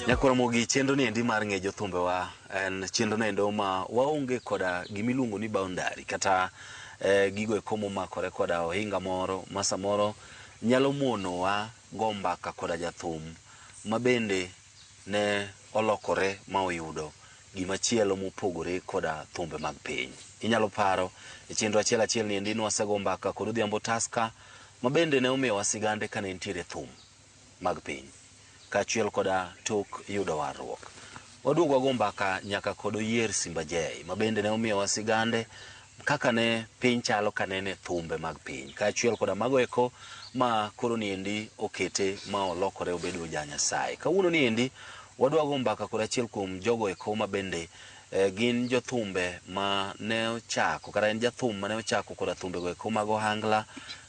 Nyakwar chenro ni endi mar ng'e jothumbewa en chenro noendo ma waonge koda gimiluongo ni boundary kata gigo eko momakore koda ohinga moro ma samoro nyalo monowa go mbaka koda jathum ma bende ne olokore ma oyudo gimachielo mopogore koda thumbe mag piny. Inyalo paro e chenro achiel achiel ni endi nwasego mbaka kod Odhiambo Tusker ma bende ne omiyowa sigande kane entiere thum mag piny kaachiel koda tok yudo warruok. Waduogo wago mbaka nyaka kod Oyier Simba J ma bende ne omiyowa sigande kaka ne piny chalo kane en e thumbe mag piny kaachiel koda mago eko ma koro niendi okete ma olokore obedo ja Nyasaye. Kawuono niendi wadwa go mbaka kod achiel kuom jogo eko ma bende gin jothumbe ma ne ochako kata en jathum mane ochako koda thumbego eko mag ohangla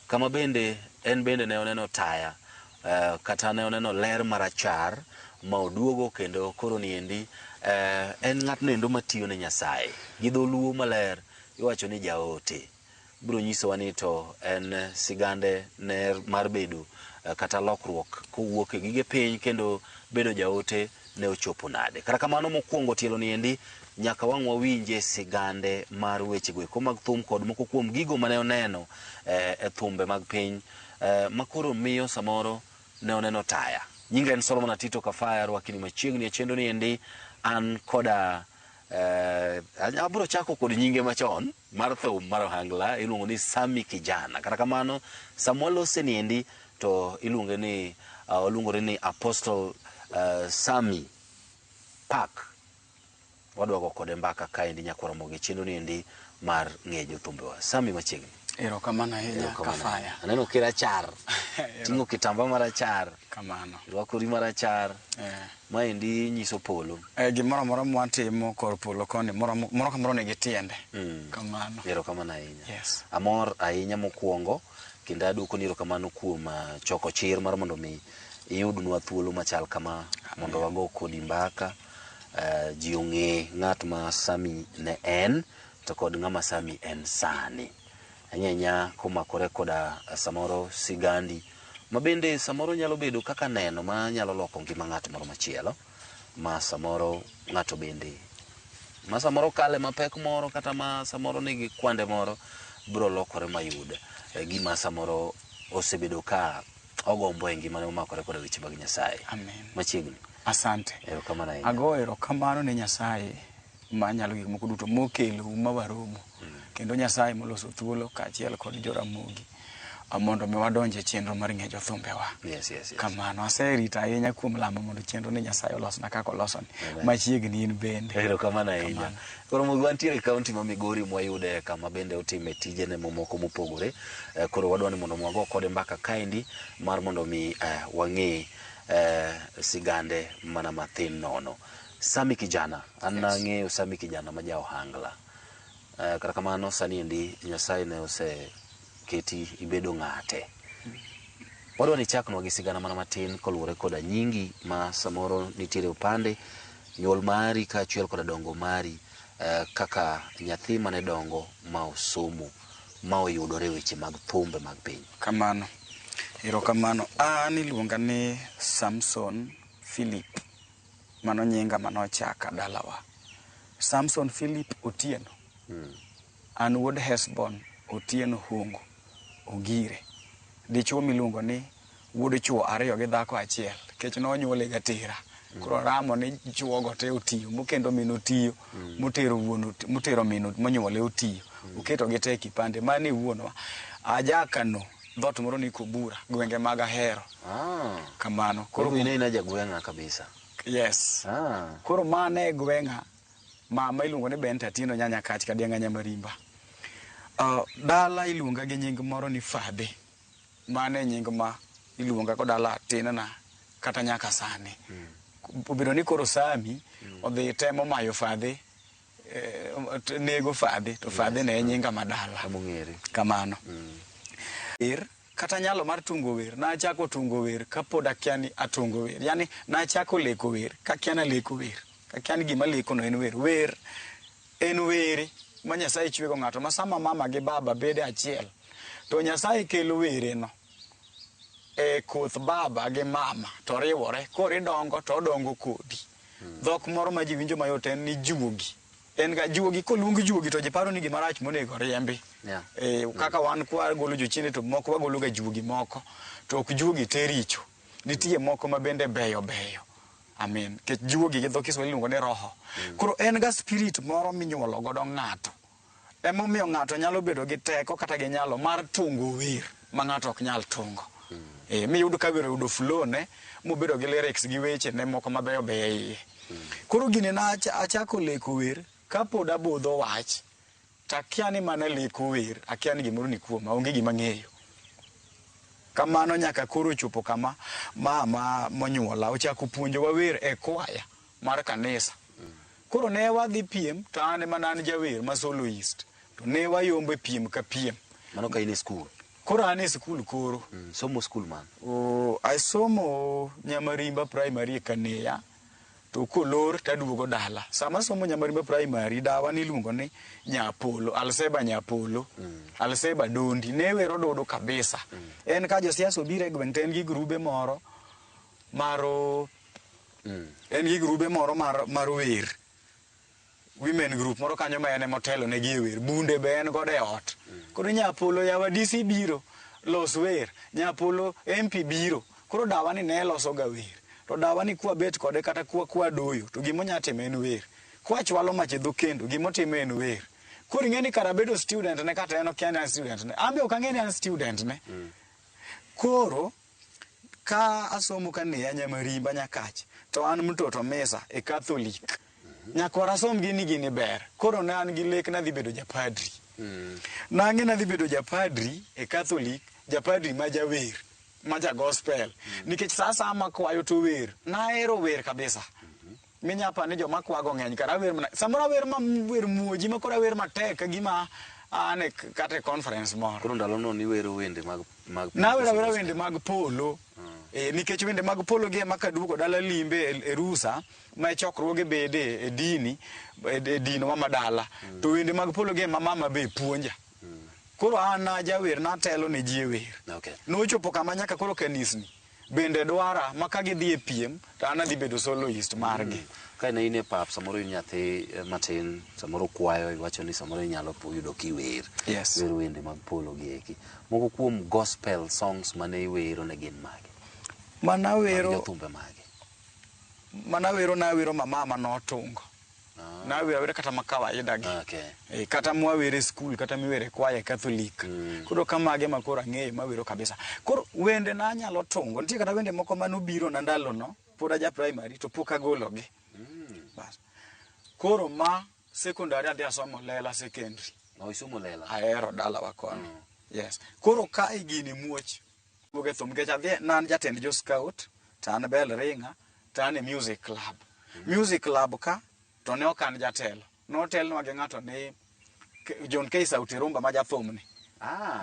kama bende en bende ne oneno taya kata ne oneno ler marachar ma oduogo kendo koro niendi en ng'atno endo matiyo ne Nyasaye. Gi dholuo maler iwacho ni jaote. Biro nyisowa ni to en sigande ne mar bedo kata lokruok kowuok e gige piny kendo bedo jaote ne ochopo nade. Kata kamano mokwongo tielo niendi nyaka wang' wawinje sigande mar wechego eko mag thum kod moko kuom gigo mane oneno e thumbe mag piny ma koro miyo samoro ne oneno taya. Nyinga en Solomon Atito Kafaya, arwakini machiegni e chenro niendi an koda abiro chako kod nyinge machon mar thum mar ohangla iluongo ni Sammy Kijana. Kata kamano sama walose niendi to iluonge ni oluongore ni Apostle Sammy Park. Wadwa go kode mbaka kaendi nyakwar Ramogi chenro niendi mar ng'e jothumbewa. Sammy machiegni. Erokamano ahinya Erokamano. Kafaya. Aneno kirachar. Ting'o kitamba marachar. Kamano. Irwakori marachar. Maendi nyiso polo. Gimoro amora mwatimo kor polo koni moro moro ka moro nigi tiende. Kamano. Erokamano ahinya. Yes. Amor ahinya mokwongo kendo aduoko ni erokamano kuom choko chir mar mondo mi iyudnwa thuolo machal kama mondo wago kodi mbaka. Ji ong'e ng'at ma Sammy ne en to kod ng'ama Sammy en sani. Ahinya ahinya komakore koda samoro sigandi ma bende samoro nyalo bedo kaka neno ma nyalo loko ngima ng'at moro machielo ma samoro ng'ato bende ma samoro kale mapek moro kata ma samoro nigi kwande moro biro lokore mayud gima samoro osebedo ka ogombo e ngimane momakore koda weche mag Nyasaye. Amen. Machiegni. Asante. Erokamano ahinya. Ago erokamano ne Nyasaye manyalo gik moko duto mokelou ma waromo. Kendo Nyasaye moloso thuolo kaachiel kod Joramogi mondo mi wadonj e chenro mar ng'e jothumbewa. Yes. Kamano, aserito ahinya kuom lamo mondo chenro ni Nyasaye olosna kaka olosoni. Amen. Machiegni in bende. Erokamano ahinya. Kamano. Koro Ramogi wantiere e kaunti ma Migori mwayude kama bende otime tijene mamoko mopogore. Koro wadwa ni mondo wago kode mbaka kaendi mar mondo mi wang'e sigande mana mathin nono. Sammy Kijana, an nang'eyo Sammy Kijana ma ja ohangla. Kata kamano sani endi Nyasaye ne oseketi ibedo ng'ate. Wadwa ni ichaknwa gi sigana mana matin koluwore koda nyingi ma samoro nitiere opande, nyuol mari kaachiel koda dongo mari kaka nyathi mane dongo ma osomo ma oyudore weche mag thumbe mag piny. Kamano. Erokamano. An iluonga ni Samson Philip. Mano nyinga manochaka dalawa. Samson Philip Otieno. An wuod Hesbon Otieno Hongo Ogire. Dichuo miluongo ni wuod chuo ariyo gi dhako achiel. Nikech nonyuole gatera. Koro ramo ni chuo go te otiyo. Mokendo min otiyo. Motero wuon motero min monyuole otiyo. Oketo gi te e kipande. Mano e wuonwa. Ajakano dhoot moro ni Kobura. Gwenge mag Ahero. Kamano. Koro in aina jagweng'a kabisa. Yes. Koro mano e gweng'a. Mama iluongo ni Benta Atieno Nyanya Kach Kadiang'a Nyamarimba. Dala iluonga gi nying moro ni Fadhe. Mano e nying ma iluonga go dala tinna kata nyaka sani. Obedo ni koro Sammy odhi temo mayo Fadhe, nego Fadhe, to Fadhe ne e nyinga ma dala. Emong'ere. Kamano. Wer, kata nyalo mar tungo wer, nachako tungo wer kapod akia ni atungo wer. Yani nachako leko wer kakia ni aleko wer. Kakia ni gima aleko no en wer. Wer en were ma Nyasaye chwego ng'ato ma sama mama gi baba bede achiel to Nyasaye kelo were no. e koth baba gi mama to riwore, koro idongo to odongo kodi. Dhok moro ma ji winjo mayot en ni juogi. En ga juogi, koluong juogi to ji paro ni gima rach monego riembi. Kaka wan kwa golo jochiende to moko wagolo ga juogi moko, to ok juogi te richo. Nitie moko ma bende beyo beyo. Amen. Nikech juogi gi dho Kiswahili iluongo ni roho. Koro en ga spirit moro minyuolo godo ng'ato. Emomiyo ng'ato nyalo bedo gi teko kata gi nyalo mar tungo wer ma ng'ato ok nyal tungo. Miyud ka wer oyudo flow ne, mobedo gi lyrics gi weche ne moko mabeyo beyo e iye. Koro gini na achako leko wer kapod abodho wach, takia ni mana leko wer, akia ni gimoro ni kuoma, onge gima ang'eyo. Kamano nyaka koro ochopo kama mama monyuola ochako puonjowa wer e kwaya mar kanisa. Koro ne wadhi piem to an ema ne an jawer ma soloist. To ne wayombo e piem ka piem. Mano ka in e skul? Koro an e skul koro. Somo skul man? Asomo Nyamarimba Primary e Kaneya. To kolor taduogo dala. Sama asomo Nyamarimba Primary, dawa niluongo ni Nyapolo, Alseba Nyapolo. Alseba Dondi. Ne wero dodo kabisa. En ka josiasa obiro e gweng' to en gi grube moro mar en gi grube moro mar wer. Women group moro kanyo ma en ema otelo negi e wer. Bunde be en godo e ot. Koro Nyapolo yawa DC biro los wer. Nyapolo MP biro. Koro dawa ni ne loso ga wer. To dawa ni kwa bet kode kata kwa doyo to gima onya timo en wer. Kwa chwalo mach e dho kendo gima otimo en wer. Koro ing'e ni kara bedo student ne kata en okia ni an student ne. An be ok ang'e ni an student ne. Koro ka asomo Kaneya Nyamarimba Nyakach to an mtoto misa e Catholic. Nyakwara asom gini gini ber. Koro ne an gi lek nadhi bedo japadri. Nang'e nadhi bedo japadri e Catholic, japadri ma jawer, ma ja gospel. Nikech sa asaya makwayo to wer. Nahero wer kabisa. Minya pa ni joma kwago ng'eny kara wer mana samoro awer ma wer muoji ma koro awer matek ka gima an e kata e conference moro. Koro ndalono niwero wende mag Nawero awera wende mag polo. Nikech wende mag polo gi ema kaduogo dala limbe e rusa ma e chokruoge bede e dini e dinwa ma dala. To wende mag polo gi ema mama be puonja. Koro an ajawer natelo ne ji e wer. Nochopo kama nyaka koro kanisni bende dwara ma ka gidhi e piem to an adhi bedo soloist margi. Ka ne in e pap samoro in nyathi matin, samoro kwayo iwacho ni samoro inyalo yudo kiwer. Yes. Iwero wende mag polo gi eki. Moko kuom gospel songs mane iwero ne gin mage? Mana wero Mag jothumbe mage? Mana wero nawero ma mama notungo. Nawero awera kata ma kawaida gi. Kata mwawere e skul, kata miwere kwaya Catholic. Koro kamage ma koro ang'eyo mawero kabisa. Koro wende na anyalo tungo. Nitie kata wende moko manobiro na ndalono, pod aja primary to pok agologi. Bas. Koro ma secondary adhi asomo Lela Secondary. No, isomo Lela? Ahero dalawa koni. Yes. Koro kae gini muoch. Wuok e thum nikech adhi ne an jatend jo scout, to an bell ringer, to an e music club. Music club ka to ne ok an jatelo. Notelnwa gi ng'ato ni John K. Sauti Rumba ma jathumni.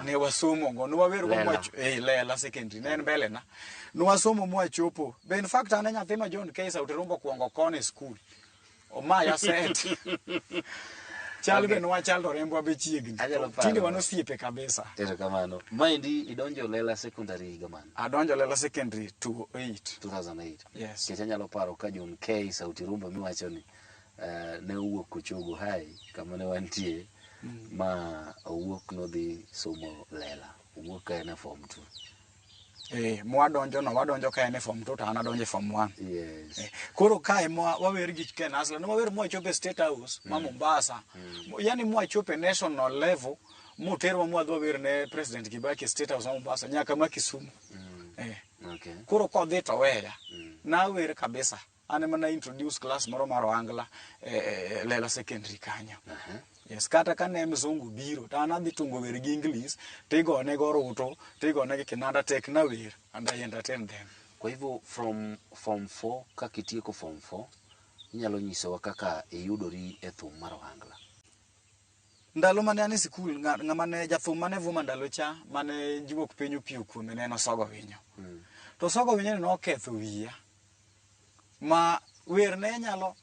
Ne wasomo go, ne wawero go Lela. Lela Secondary, ne en mbele na. Ne wasomo mwachopo. Be in fact an e nyathi ma John K. Sauti Rumba okuongo kone e school. Omaya set. Chal be nwachal to rembwa be chiegni. Anyalo paro. Tinde wan osiepe kabisa. Erokamano. Maendi idonjo Lela Secondary higa mane? Adonjo Lela Secondary 2008. 2008. Yes. Nikech anyalo paro ka John K. Sauti Rumba miwacho ni ne owuok Kochogo High kama ne wantie ma owuok nodhi somo Lela. Owuok ka en e form 2. Mwadonjo no, wadonjo ka en e form 2 to an adonjo e form 1. Yes. Koro kae mwa wawer gi Ken Asla, ne wawer mwachopo e State House ma Mombasa. Yani mwachopo e national level, moterwa mwadhi wawer ne President Kibaki e State House ma Mombasa nyaka ma Kisumu. Koro kodhi to weya. Nawer kabisa. An ema na introduce class moro mar Ohangla e Lela Secondary kanyo. Yes, kata ka ne mzungu biro to an adhi tungo wer gi English, tigone go Ruto, tigone gi Kinanda tek na wer and I entertain them. Kwa hivyo from form 4 kaka itieko form 4 inyalo nyisowa kaka iyudori e thum mar Ohangla. Ndalo mane an e sikul, ng'ama ne jathum mane vuma ndalo cha, mane juok piny opiyo kuome ne en Osogo Winyo. To Osogo Winyo ni noketho wiya. Ma wer ne nyalo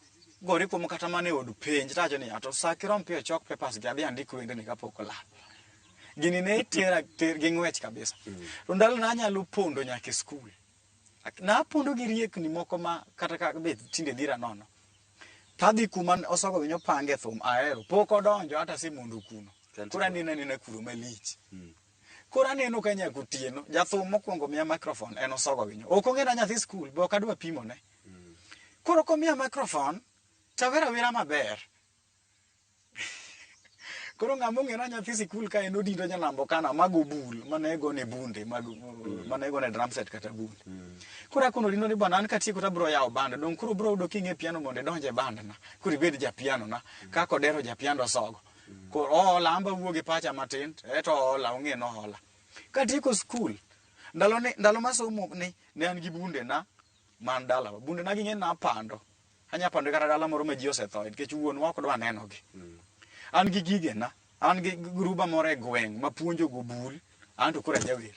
gore kuom kata mana e od penj, tawacho ni, to sa kirom piyo chok papers gi adhi andik wendeni kapok olal. Gini ne tera ter gi ng'wech kabisa. To ndalo na anyalo pondo nyaka e skul. Napondo gi riekni moko ma kata ka be tinde dhira nono. Tadhi kuma Osogo Winyo pange thum ahero. Pok odonjo hata asemondo kuno. Koro aneno anena kuro malich. Koro aneno ka nyaka otieno, jathum mokwongo miya microphone en Osogo Winyo. Ok ong'e na nyathi skul, be ok adwa pimone. Koro komiya microphone, tawer awera maber. Koro ng'ama ong'e na nyathi sikul ka en odindo nyanambo kana mago bul mane gone bunde mag mane gone drum set kata bunde. Koro akono odindo ni bwana an katieko to abiro yawo band dong koro bro yudo king'e piano mondo idonj e band na. Koro ibed ja piano na. Kaka Odero ja piando Osogo. Koro oola an be awuo gi pacha matin to oola ong'e ni oola. Katieko skul ndalo ni ndalo masomo ni ne an gi bunde na man dalawa. Bunde na ging'e napando. Anya pando kata dala moro ma ji osethoe nikech wuonwa ok dwa nenogi. An gi gigena, an gi gruba moro e gweng' mapuonjo go bul, an to koro ajawer.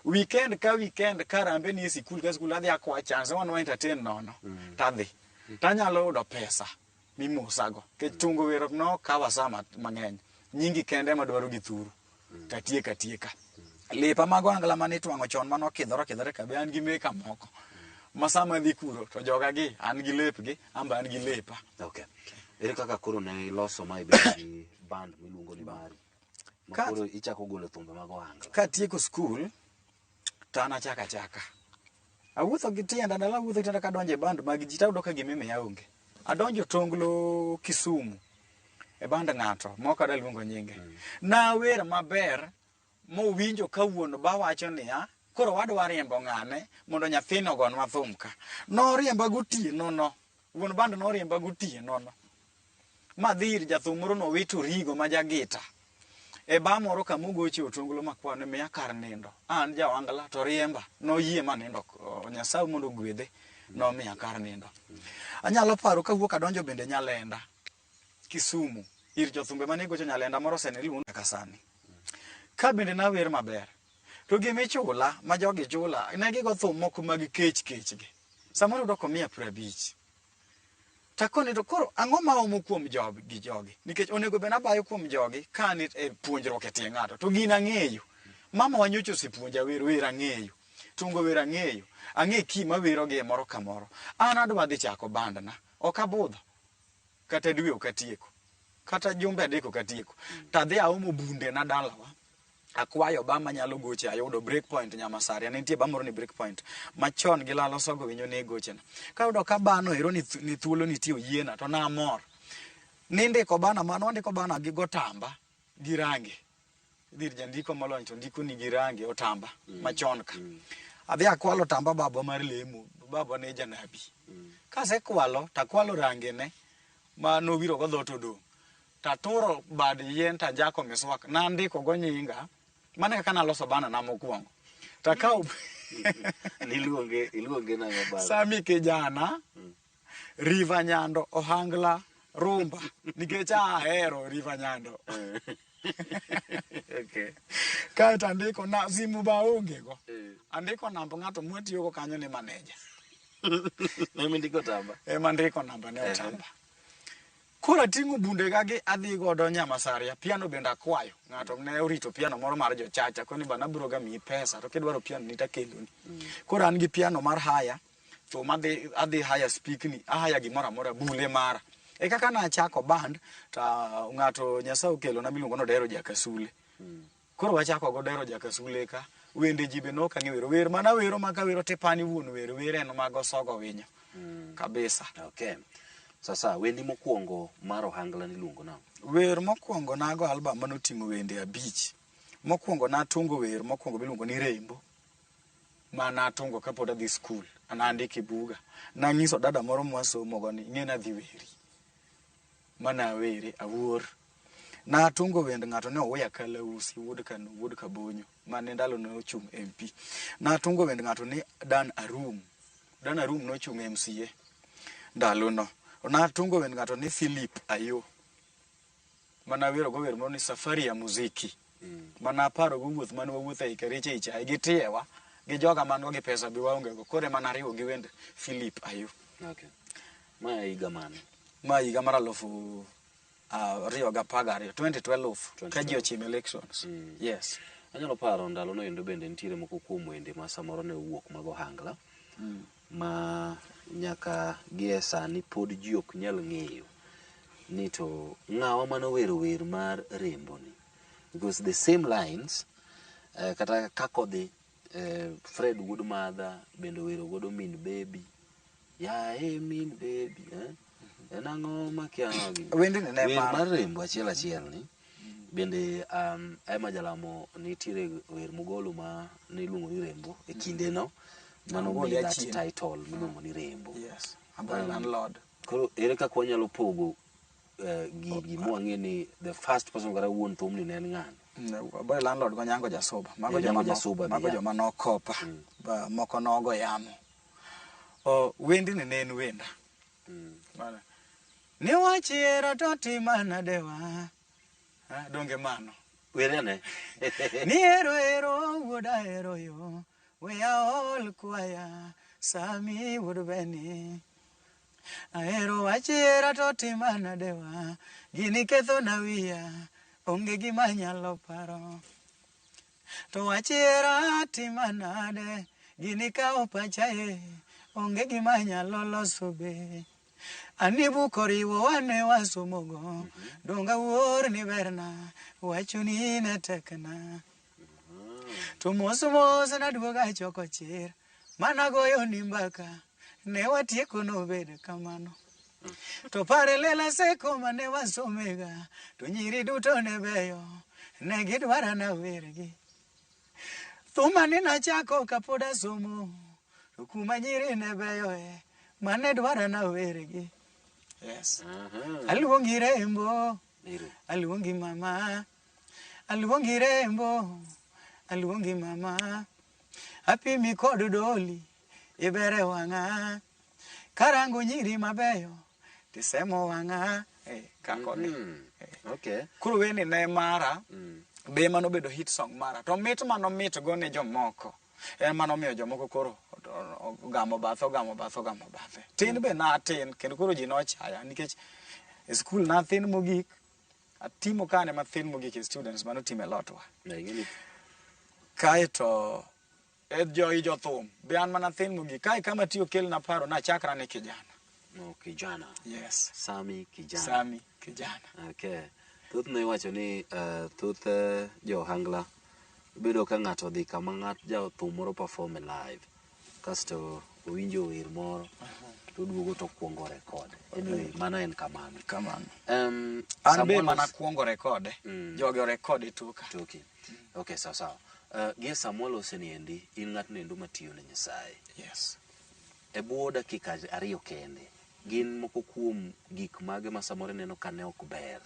Weekend ka weekend ka Harambee ni e sikul ka sikul adhi akwa chance wan wa entertain nono tadhi. Tanyalo yudo pesa mimosago nikech tungo wer ok nokawa saa mang'eny. Nyingi kende ema dwaro gi thuru tatieko atieka. Lepa mag ohangla mane itwang'o chon mane okidhore okidhore ka be an gi meka moko ma sama adhi kuro to joga gi an gi lepgi an be an gi lepa. Okay. Ere kaka koro ne iloso ma ibedo gi band miluongo ni mari? Ma koro ichako golo thumbe mag ohangla. Katieko skul to an achako achaka. Awuotho gi tienda, ndalo awuotho gi tienda kadonjo e band mag ji tayudo ka gima imiya onge. Adonjo Tonglo Kisumu e band ng'ato ma ok adwa luongo nyinge. Nawer maber mowinjo ka wuon ba wacho niya, koro wadwa riembo ng'ane mondo nyathino ogonwa thum ka. Noriemba gotieno no. Wuon band noriemba gotieno no. Madhi ir jathum moro nowito Origo ma jagita. E bar moro kama ogoche otonglo makwar ni miya kar nindo. An ja ohangla to riemba. Noyie manindo. Nyasaye mondo ogwedhe. Nomiya kar nindo. Anyalo paro kawuok adonjo bende Nyalenda, Kisumu, ir jothumbe mane gocho Nyalenda moro osene iluongo nyaka sani. Ka bende nawer maber. To gima ichula, ma jogi chula, ne gigo thum moko mag kech kech gi. Samoro iyudo komiya 50. Takoni to koro ang'o ma omo kuom jogi jogi? Nikech onego bed abayo kuom jogi ka an e puonjruok e tie ng'ato. To gini ang'eyo. Mama wa nyocha osepuonja wer, wer ang'eyo. Tungo wer ang'eyo. Ang'e key mawero gi e moro ka moro. An adwa dhi chako band na. Ok abudho. Kata dwe ok atieko. Kata jumbe adek ok atieko. To adhi aomo bunde na dalawa. Akwayo ba manyalo goche ayudo break point Nyamasaria ne nitie ba moro ni break point machon gi lalo sogo winyo ne gochena. Kayudo ka bano ero ni, ni thuolo nitie oyiena to namor. Nindiko bana mano wandiko bana gi gotamba gi rangi. Idhi ir jandiko molony to ndiko ni gi rangi otamba machon ka. Adhi akwalo otamba baba mar lemo, baba ne janabi. Kasekwalo takwalo rangene ma nowiro go dhoot odong'. Taturo bad yien tanjako miswak nandiko go nyinga mano kaka naloso bana na mokwongo takawo Niluonge iluonge nang'o baba? Sami kijana River Nyando ohangla rumba nikech ahero River Nyando Okay. kaeto andiko na simu ba aonge go andiko namb ng'ato mwatiyogo kanyo ni maneja Ema indiko otamba. ema andiko namba ne otamba Koro ating'o bundega gi adhi godo Nyamasaria, piano bende akwayo. Ng'ato ne orito piano moro mar jochacha, koni bana abiro ga miyi pesa to kidwaro piano ni takeloni. Koro an gi piano mar haya, thum adhi, adhi haya spikni, ahaya gimoro amora, bule mara. E kaka nachako band, to ng'ato Nyasaye okelona miluongo ni Odero Jakasule. Koro wachako go Odero Jakasule ka, wende ji be nok ang'e wero. Wer mana wero ma kawero tipani wuon wer, wer en mag Osogo Winyo. Kabisa. Okay. Sasa wendi mokwongo mar ohangla niluongo nang'o? Wer mokwongo nago album manoting'o wende abich. Mokwongo natungo wer mokwongo miluongo ni Rembo. Ma natungo kapod adhi skul. Nandiko e buga. Nang'iso dada moro mwasomo go ni ing'e nadhi weri. Manawere awuor. Natungo wend ng'ato ni Owuya Kalausi wuod Kano wuod Kabonyo mane ndalo ne ochung' MP. Natungo wend ng'ato ni Dan Arum. Dan Arum nochung' MCA ndalo no. Natungo wend ng'ato ni Philip Ayo. Manawero go wer moro ni Safari ya Muziki. Manaparo go wuoth mane wawuotho ei Kericho ei chae gi tiewa gi joga man go gi pesa be waonge go. Koro ema nariwo gi wend Philip Ayo. Okay. Ma higa mane? Ma higa mar alufu ariyo gi apar gariyo, 2012, ka ji ochimo elections. Yes. Anyalo paro ndalono endo bende nitiere moko kuom wende ma samoro ne owuok mag ohangla ma nyaka gie sani pod ji ok nyal ng'eyo ni to ng'awa manowero wer mar rembo ni, because the same lines kata kaka odhi Fred Wuod Madha bende owero godo min baby, yae min baby, en ang'o makia gini. Wendni ne Wer mara. mar rembo achiel achiel ni bende Emma Jalamo nitiere wer mogolo ma niluongo ni rembo e kindeno mano Ogole mi that achien. title miluongo ni rembo. Yes. Aboy landlord. Koro ere kaka wanyalo pogo gigi mwang'e ni the first person kata wuon thumni ne en ng'ani? Aboy landlord go Nyango Jasuba. Mago Nyango joma no, Jasuba mago be, joma nokopa. Ba, moko nogo yamo. O, wendni ne en wenda. Mano. Ni wach hera to tima nadewa. Ha, donge mano. Were ane. Ni hero hero wuoda hero yo. We aol kwaya sami wuod beni. Ahero wach hera to tima nadewa. Gini ketho na wiya. Onge gima nyalo paro. To wach hera tima nade. Gini kawo pacha e. Onge gima nyalo loso be. Ani buk oriwo wane wasomogo. Donga wuor ni berna. Wachoni ne tekna. To mos mos naduoga choko chir. Mana goyo ni mbaka. Ne watieko nobed kamano. To pare lela seko mane wasomega. To nyiri duto ne beyo. Ne gidwara na wergi. Thuma ni nachako kapod asomo. To kuma nyiri ne beyo e. Mane dwara na wergi. Yes. Aluongi rembo. Ero. Aluongi mama. Aluongi rembo. Aluongi mama. Apimi kod doli. Ibere wang'a. Karango nyiri mabeyo. Tisemo wang'a. Kako ni. Okay. Koro weni ne mara. Be mano bedo hit song mara. To mit mano mit go ne jomoko. En mano miyo jomoko koro ogamo bathe, ogamo bathe, ogamo bathe. Tin be natin, kendo koro ji nochaya nikech e skul nathin mogik. Atimo kane mathin mogik e students manotimo e lotwa. Na ing'eni Kaeto e jo i jothum be an mana thin mogik. Kae kama tiyo kelna paro nachakra ni kijana. No, kijana. Yes. Sami kijana. Sami kijana. Okay. Thothne iwacho ni thoth jo ohangla bedo ka ng'ato odhi kama ng'at jathum moro perform e live kasto owinjo wer moro to oduogo to okuongo record. Anyway, mano en kamano. Kamano. An be Samuel mana kuongo rekode. Jogi orekode toka. Toki. Okay, sawa sawa. Gie Samuel oseniendi, in ng'atno endo matiyo ne Nyasaye. Yes. E bwo dakika ariyo kende, gin moko kuom gik mage ma samoro ineno ka ne ok ber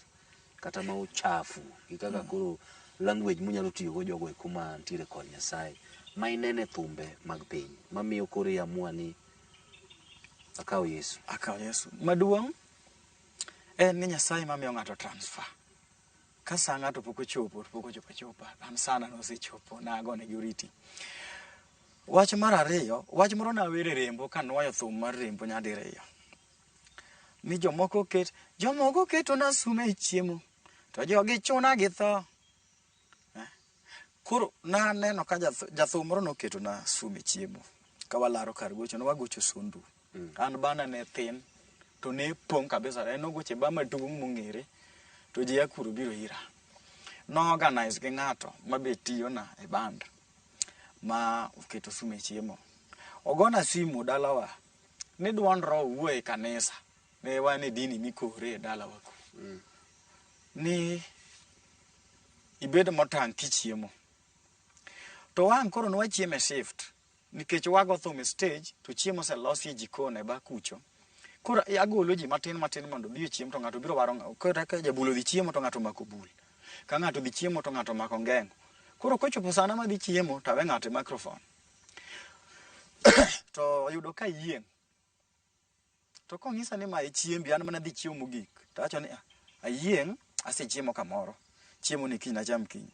kata ma ochafu gi kaka koro language munyalo tiyogo jogo eko mantiere kod Nyasaye ma inene thumbe mag piny mamiyo koro iamua ni akawo Yesu. Akawo Yesu. Maduong' en ni Nyasaye mamiyo ng'ato transfer. Ka sa ng'ato pok ochopo, to pok ochopo achopa. An sana nosechopo, nagone gi oriti. Wach mar ariyo, wach moro nawere rembo kanuoyo thum mar rembo nyadiriyo. Ni jomoko ketona sum e chiemo, to jogi chuna gi tho. Koro naneno ka jathum moro noketona sum e chiemo. Ka walaro kar gocho, ne wagocho Sondu. An bana ne thin, to ne pong' kabisa. En nogocho e ba maduong' mong'ere, to ji a kuro biro ira. No organize gi ng'ato mabe tiyona e band, ma oketo sum e chiemo. Ogona simu dalawa, ni duond roho wuo e kanisa. Ne wan e dini mikore e dalawa ku. Ni ibed motang' kichiemo. To wang' koro ne wachiemo e shift, nikech wago thum e stage, to chiemo oselosi e jikon e ba kucho. Koro agolo ji matin matin mondo obi ochiem, to ng'ato biro waro kata ka jabul odhi chiemo to ng'ato omako bul. Ka ng'ato odhi chiemo to ng'ato omako ngeng'o. Koro kochopo sana madhi chiemo to awe ng'ato e microphone. To oyudo ka ayieng'. To kong'isa ni ma e chiembi, an mana dhi chiemo mogik. To awacho ni, ah, ayieng', asechiemo kamoro. Chiemo ni kiny nacham kiny.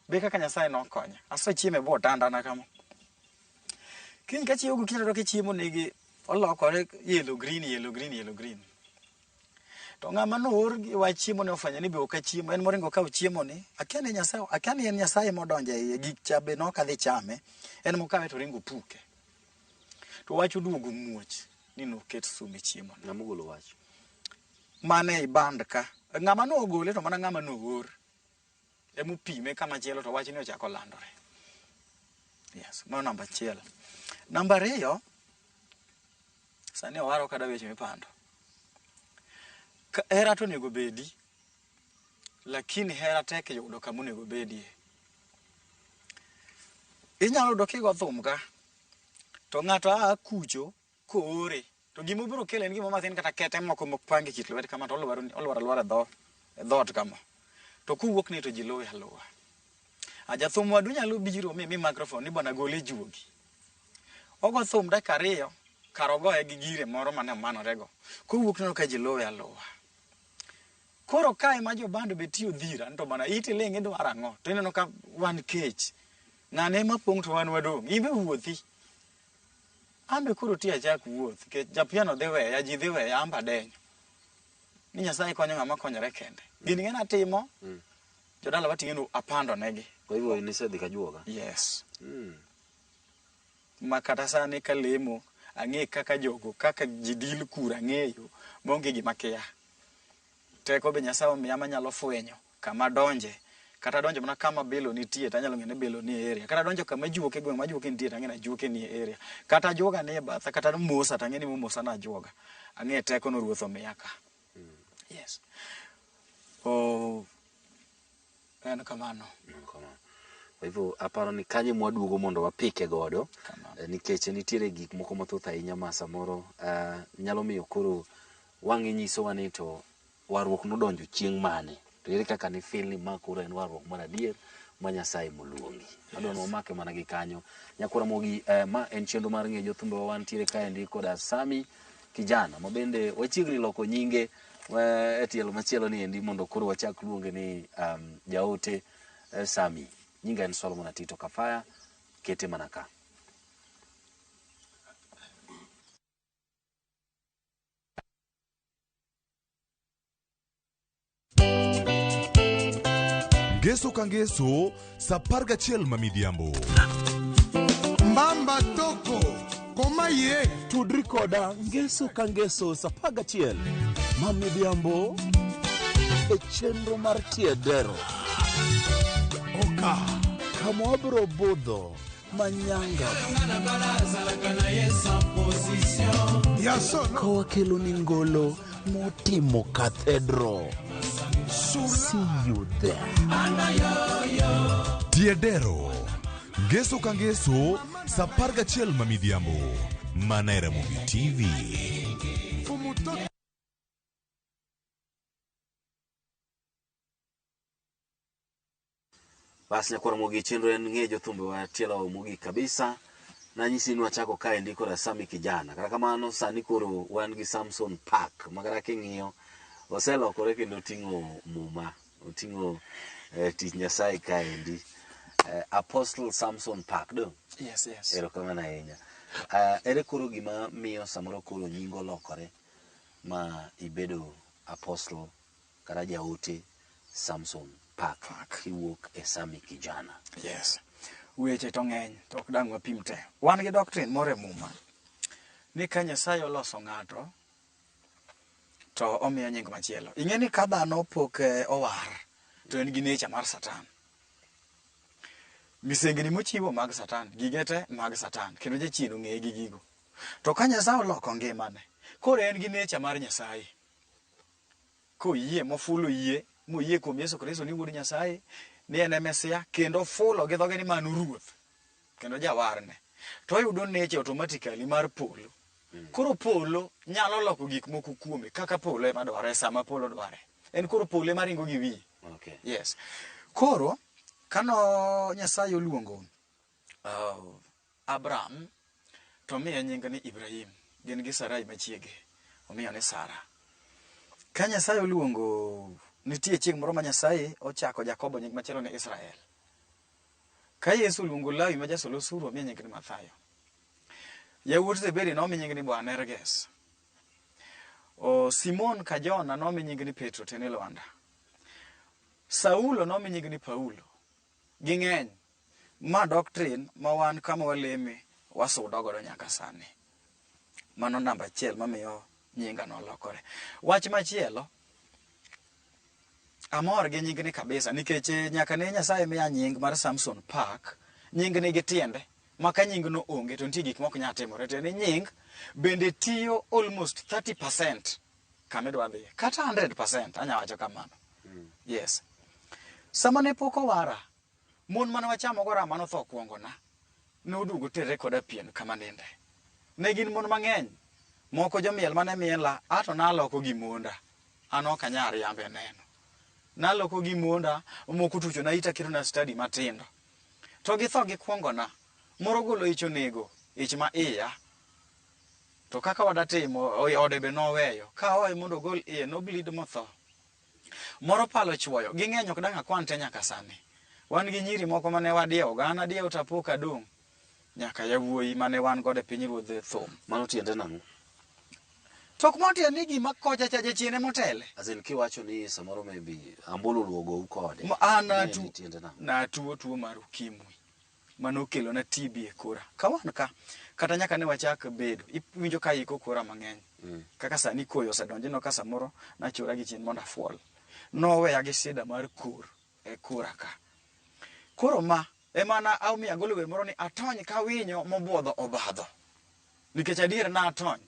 Be kaka Nyasaye nokonya. Asechiemo e bwo otandana kama. Kiny ka chiewo gokinyi to chiemo nigi olokore yellow green, yellow green, yellow green. To ng'ama noor gi wach chiemo ne ofwenyo ni be ok achiemo, en moringo okawo chiemo ni, akia ni Nyasaye, akia ni en Nyasaye modonjo e iye, gik cha be nok adhi chame, en mokawe to oringo opuke. To wach oduogo muoch ni noket sum e chiemo ni. Ng'ama ogolo wach? Mane ei band ka. Ng'ama nogole to mana ng'ama noor. Emopime kama chielo to wachni ochako landore. Yes, mano namba achiel. Namba ariyo, sani owaro kada weche mipando. Hera to onego bedi, lakini hera tek yudo kama onego bedie. Inyalo yudo kigo thum ka, to ng'ato a kucho koore, to gima obiro kelo en gima mathin kata kete moko mopangi e kit lwete kama to olwaro olwaro alwara e dho e dhoot kama. To kowuok ni to ji luwe aluwa. A jathum wadu nyalo biro mi mi microphone ni bwana gole juogi. Ogo thum dakika ariyo, kar ogoye gi gire moro mane omanorego. Kowuok tineno ka ji luwe aluwa. Koro kae ma jobando be tiyo dhira ni to bana iti ling' idwaro ang'o? To ineno ka wan kech. Ng'ane ema pong' to wan wadong'. In be wuothi. An be koro ti achak wuoth nikech japiano dhi weya, ji dhi weya, an be adenyo. Ni Nyasaye konyo ng'ama konyore kende. Gini ng'e natimo, jodalawa ting'e ni apando negi. Kwa hivyo nisedhi kajuoga? Yes. Ma kata sani kalemo, ang'e kaka jogo, kaka ji deal kura ang'eyo, maonge gima kia. Teko be Nyasaye omiya manyalo fwenyo kama donje. Kata donjo mana kama bilo nitie to anyalo ng'eyo ni bilo nie area. Kata donjo kama juoke gweng' ma juoke nitie to ang'e ni ajuoke nie area. Kata ajuoga nie batha, kata mosa to ang'e ni momosa na ajuoga. Ang'e teko no Ruoth omiya ka. Yes. Oh, en kamano. Kamano. Kwa hivyo aparo ni kanyo mwaduogo mondo wapike godo Kamano. Nikech nitiere gik moko mathoth ahinya ma samoro nyalo miyo koro wang' inyisowa ni to warruok nodonjo chieng' mane to ere kaka ni feel ni ma koro en warruok mar adier ma Nyasaye moluongi. Adwa ni wamake mana gi kanyo. Nyakwara Mogi, ma en chenro mar ng'eyo jothumbewa wantiere kaendi koda Sami Kijana ma bende wachiegni loko nyinge e tielo machielo ni endi mondo koro wachak luonge ni jaote Sami. Nyinga en Solomon Atito Kafaya, kete mana ka. Ngeso ka ngeso sa 11 ma midhiambo. Mbamba toko koma ye Tudri koda ngeso ka ngeso sa 11 ma midhiambo e chenro mar Tiedero. Oka Kama wabiro budho manyanga ya solo ka wakelo ni ngolo motimo cathedral. See you there. Tiedero. Ngeso ka ngeso sa 11 ma midhiambo. Mana e Ramogi TV. Fumutoto. Bas nyakwar Mogi chenro en ng'e jothumbe wa tielo mogik kabisa. Nanyisi ni wachako kaendi koda Sami Kijana. Kata kamano sani koro wan gi Samson Park ma kata king'iyo oselokore kendo oting'o muma, oting'o tich Nyasaye kaendi. Apostle Samson Park do? Yes, yes. Erokamano ahinya. Ere koro gima miyo samoro koro nying olokore ma ibedo Apostle kata jaote Samson Park, Park. kiwuok e Sami Kijana? Yes. Weche to ng'eny to ok dang' wapim te. Wan gi doctrine moro e muma ni ka Nyasaye oloso ng'ato to omiyo nying machielo. Ing'e ni ka dhano pok owar to en gi nature mar Satan. Misengni mochiwo mag Satan, gige te mag Satan, kendo jachien ong'eye gi gigo. To ka Nyasaye oloko ngimane, koro en gi nature mar Nyasaye. Koyie mofulo yie, moyie kuom Yesu Kristo ni wuod Nyasaye, ni en e Mesia, kendo ofulo gi dhoge ni mano Ruoth, kendo jawarne, to oyudo nature automatically mar polo. Koro polo nyalo loko gik moko kuome kaka polo ema dware sama polo dware. En koro polo ema ringo gi wiye. Okay. Yes. Koro, kano Nyasaye oluongo Abraham, to omiye nying ni Ibrahim, gin gi Sarai machiege, omiyo ni Sara. Ka Nyasaye oluongo, nitie chieng' moro ma Nyasaye ochako Jakobo nying machielo ni Israel. Ka Yesu oluongo Lawi ma jasol osuru, omiye nying ni Mathayo. Yawuot Zebedi nomi nying ni Boanerges. O, Simon Kajona nomi nying ni Petro tiende ni Lwanda. Saulo nomi nying ni Paulo. Ging'eny. Ma doctrine ma wan kama waleme wasudo godo nyaka sani. Mano namba achiel mamiyo nyinga nolokore. Wach machielo, amor gi nyingni kabisa nikech nyaka ne Nyasaye miya nying mar Samson Park, nying nigi tiende ma ka nying no onge to nitie gik mok nyal timore. Tiende ni nying bende tiyo almost 30% kama idwa dhiye kata 100% anya wacho kamano. Yes. Sama ne pok owara, mon mane wachamo go rama notho kuongona, noduogo terre koda pien kama ninde. Ne gin mon mang'eny, moko jomiel mane miela, ato naloko gi monda. An ok anyal riambe neno. Naloko gi monda, moko tucho na ita keto na study matindo. To githo gikuongona. Moro golo ich onego, ich ma iya. To kaka wadatimo, ode be noweyo. Ka owe mondo ogol iye, no bleed motho. Moro palo chuoyo, ging'eny ok dang' akwan te nyaka sani. Wan gi nyiri moko mane wadiewo, an adiewo to apo kadong'. Nyaka yawuoyi mane wan godo e piny ruodh thum. Mano tiende nang'o? To ok mano tiende ni gima kocha cha jachien ema otele. As in kiwacho ni samoro maybe ambulu oluogo kode. An Maendi tiende nang'o? natuo tuo mar ukimwi mano kelona TB e kora. Ka wan ka, kata nyaka ne wachak bedo, iwinjo ka iko kora mang'eny. Kaka sani koyo osedonjo ineno ka samoro nachora gi chien mondo afuol. Noweya gi shida mar kor e kora ka. Koro ma ema na omiyo agolo wer moro ni atony ka winyo mobuodho obadho. Nikech adier na atony.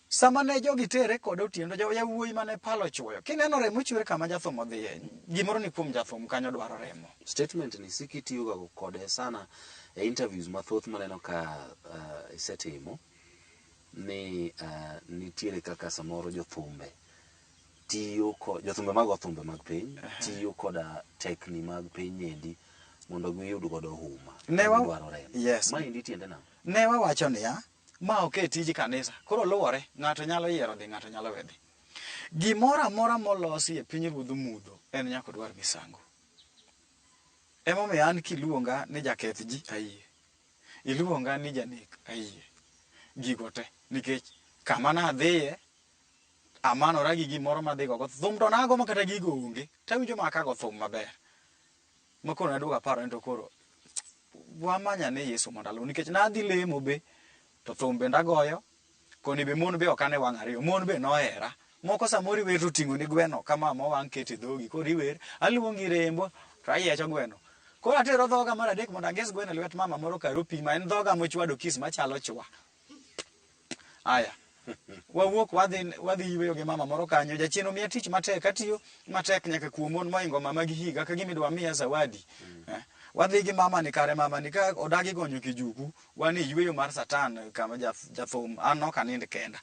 Sama ne jogi tere kod otieno, jo yawuoyi mane palo chuoyo. Kineno remo chwer kama jathum odhiye, gimoro ni kuom jathum kanyo dwaro remo. Statement ni siki itiyoga kode sana e interviews mathoth maneno ka isetimo ni nitiere kaka samoro jothumbe tiyo ko jothumbe mago thumbe mag piny tiyo koda tekni mag piny endi mondo giyud godo huma. Ne wa- Gidwaro remo. Yes. Maendi tiende nang'o? Ne wawacho niya, ma ok e tij kanisa. Koro luwore, ng'ato nyalo yiero dhi, ng'ato nyalo we dhi. Gimoro amora molosi e piny ruodh mudho en nyaka odwar misango. Emomiyo an kiluonga ni jaketh ji, ayie. Iluonga ni janek, ayie. Gigo te. Nikech kama nadhiye, amanora gi gimoro madhi gogo thum to nago ma kata gigo onge. Tawinjo mana kago thum maber. Ma koro naduogo aparo ni to koro wamanya ne Yesu mondo aluw nikech nadhi lemo be to thum bende agoyo koni be mon be ok ane wang' ariyo mon be nohera moko samoro iwer to oting'o ni gweno kama mowang' ket e dhogi koro iwer aluongi rembo to ayiecho gweno koro atero dhoga mar adek mondo anges gweno e lwet mama moro karo pima en dhoga mochwado kis machalo chwa aya wawuok wadhi yweyo gi mama moro kanyo jachien omiya tich matek atiyo matek nyaka kuom mon moingo mama gi higa ka gima idwa miya zawadi. Wadhi gi mama ni kare mama ni ka odagi gonyo kijuku wan e yweyo mar satan kama jathum an ok anind kenda.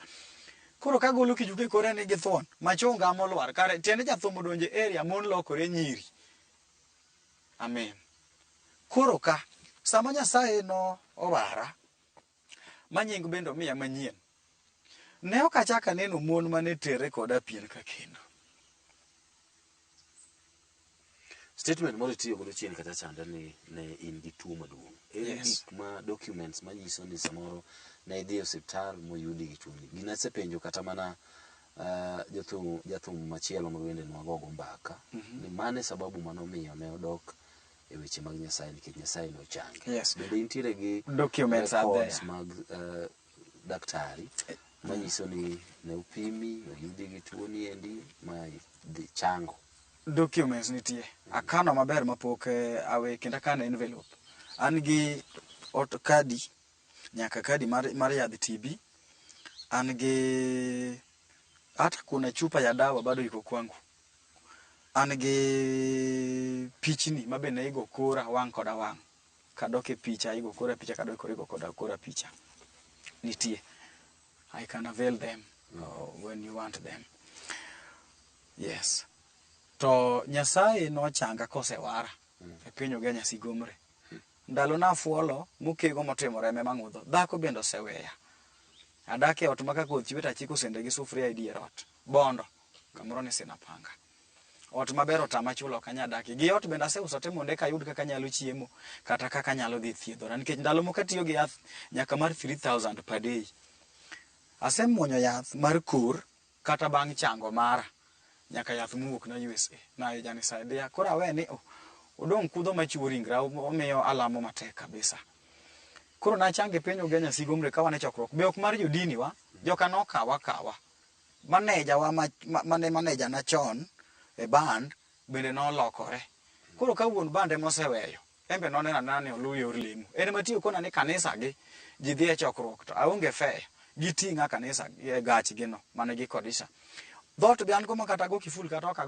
Koro kagolo kijuku e kore ni githuon machunga molwar kare tiende jathum odonjo e area mon lokore nyiri. Amen. Koro ka sama Nyasaye no owara ma nying bende omiya manyien ne ok achak aneno mon mane terre koda pien ka kendo. Statement moro itiyo godo chien kata chande ni ne in gi tuo maduong'. Ere Yes. gik ma documents manyiso ni samoro ne idhi e osiptal moyudi gi tuoni. Gina asepenjo kata mana jathum machielo ma bende nwagogo mbaka ni mane sababu manomiyo ne odok e weche mag Nyasaye nikech Nyasaye nochange. Yes. Bende intiere gi Documents are records there. mag daktari manyiso ni ne opimi oyudi gi tuoni endi ma dhi chango. Documents nitie. Akano maber mapok awe kendo akano envelope. An gi ot kadi nyaka kadi mar yadh TB. An gi hata kuna chupa ya dawa bado iko kwangu. An gi pichni ma be ne igo kora wang' koda wang'. Kadok e picha igo kora picha kadok kora igo koda kora picha. Nitie. I can avail them when you want them. Yes. To Nyasaye nochanga kosewara e piny Ugenya Sigomre. Ndalo nafuolo mokego motimo reme mang'udho. Dhako bende oseweya. Adak e ot ma ka koth chwe to achiko sende gi sufuria e dier ot. Bondo. Kamoro ni Sinapanga. Ot maber otama chulo ok anyal dakie. Gi ot bende aseuso te mondo eka ayud kaka anyalo chiemo kata kaka anyalo dhi thiedhora. Nikech ndalo moko atiyo gi yath nyaka mar 3000 per day. Asemuonyo yath mar kor. Kata bang' chango mara, nyaka yath mowuok na USA na ijanisaidia. Koro awe ni oh, odong' kudho machiwo ringra, omiyo alamo matek kabisa. Koro nachango e piny Ugenya Sigomre ka wan e chokruok. Be ok mar jodini wa, joka nokawa kawa. Maneja wa mane maneja na chon e band bende nolokore. Koro ka wuon band ema oseweyo, en be noneno anena ni oluw yor lemo. En ema tiyo kona ni kanisa gi, ji dhi e chokruok to aonge fare, giting'a kanisa e gachgi no mane gikodisha. Dhoot be an go ma kata ago kiful kata ok ago.